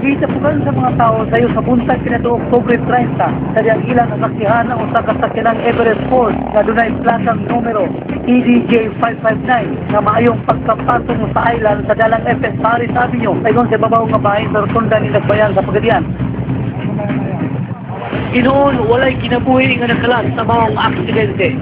Gitapukan sa mga tao sayo sa buntag kaniadtong Oktubre 30 sa diyang ilang nasaksihan ang usa ka sakyanang Everest Ford nga dunay plakang numero E EDJ 559 nga maayong pagkampatong sa island sa dalang FS Paris Avenue paingon sa ibabaw nga bahin sa rotunda ni Nagbayan sa Pagadian. Hinuon, walay kinabuhi nga nakalat sa maong aksidente.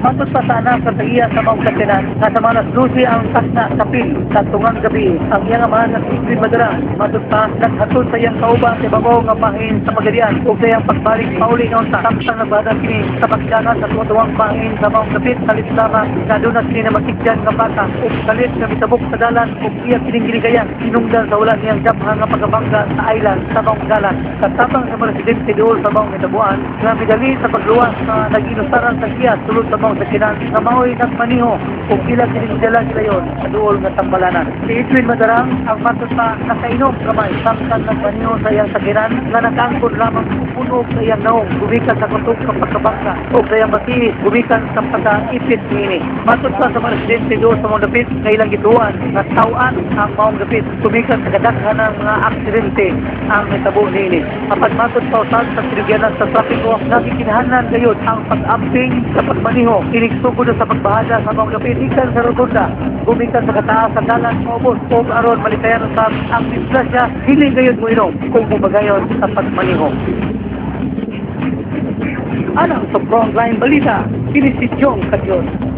Matod pa sa anak sa tag-iya sa maong sakyanan, nga sa mga alas 12 ang takna kapil sa tungang gabi, ang iyang amahan nga si Edwin Madarang, matod pa, naghatod sa iyang kauban sa ibabaw nga bahin sa Pagadian ug sa iyang pagbalik pauli nga unta samtang nagbada kini sa pagdagan sa tuwa-tuwang bahin sa maong dapit, kalit lamang nga duna kini namatigdan nga baka ug kalit nga mitabok sa dalan ug iya kining giligayan hinungdan sa wala niyang damha nga pagkabangga sa island sa maong dalan. Katabang sa mga residente duol sa maong nitabuan nga midali sa pagluwas sa nag-inusaran sa giya sulod sa maong sakyanan nga mao'y nagmaniho ug ila kining dala gilayon sa duol nga tambalanan. Si Edwin Madarang ang matod pa nakainom gamay samtang nagmaniho sa iyang sakyanan nga nakaangkon lamang og punog sa iyang naong gumikan sa kusog sa pagkabangga ug sa iyang batiis gumikan sa pagkaipit niini. Matod pa sa mga residente duol sa maong dapit nga ilang gituan nga taw-an ang maong dapit gumikan sa kadaghan ng mga aksidente ang nahitabo niini. Apan matod pa usab sa tinugyanan sa trapiko, nagikinahanglan gayud ang pag-amping sa pagmaniho inig sugod sa pagbahada sa maong dapit gikan sa rotunda gumikan sa kataas sa dalan paubos ug aron malikayan usab ang disgrasya, dili gayud moinom kung mupagayon sa pagmaniho. Alang sa Frontline Balita, kini si Jong Kadyon.